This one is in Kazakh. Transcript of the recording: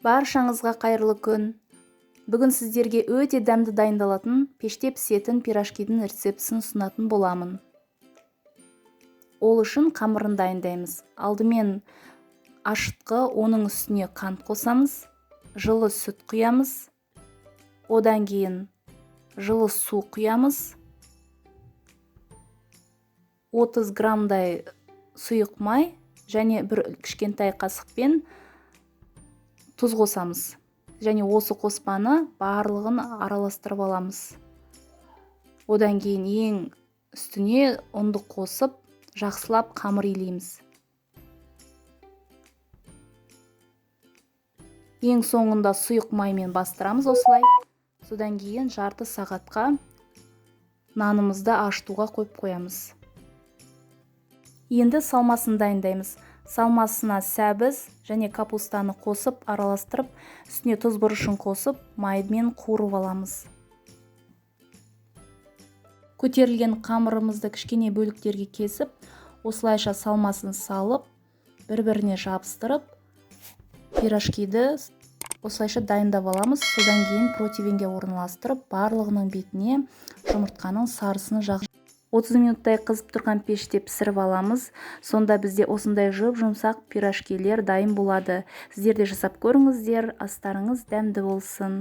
Баршаңызға қайырлы күн! Бүгін сіздерге өте дәмді дайындалатын, пеште пісетін пирожкидің рецептісін ұсынатын боламын. Ол үшін қамырын дайындаймыз. Алдымен ашытқы, оның үстіне қант қосамыз, жылы сүт құямыз, одан кейін жылы су құямыз, 30 граммдай сұйық май және бір кішкентай қасықпен тұз қосамыз. Және осы қоспаны барлығын араластырып аламыз. Одан кейін ең үстіне ұнды қосып, жақсылап қамыр илейміз. Ең соңында сұйық маймен бастырамыз осылай. Содан кейін жарты сағатқа нанымызды ашытуға қойып қоямыз. Енді салмасын дайындаймыз. Салмасына сәбіз және капустаны қосып, араластырып, үстіне тұз бұрышын қосып, маймен қуырып аламыз. Көтерілген қамырымызды кішкене бөліктерге кесіп, осылайша салмасын салып, бір-біріне жабыстырып, пирожкиді осылайша дайындап аламыз. Содан кейін противенге орналастырып, барлығының бетіне жұмыртқаның сарысын жағып, 30 минуттай қызып тұрған пеште пісіріп аламыз. Сонда бізде осындай жұп-жұмсақ пирожкилер дайын болады. Сіздер де жасап көріңіздер, астарыңыз дәмді болсын.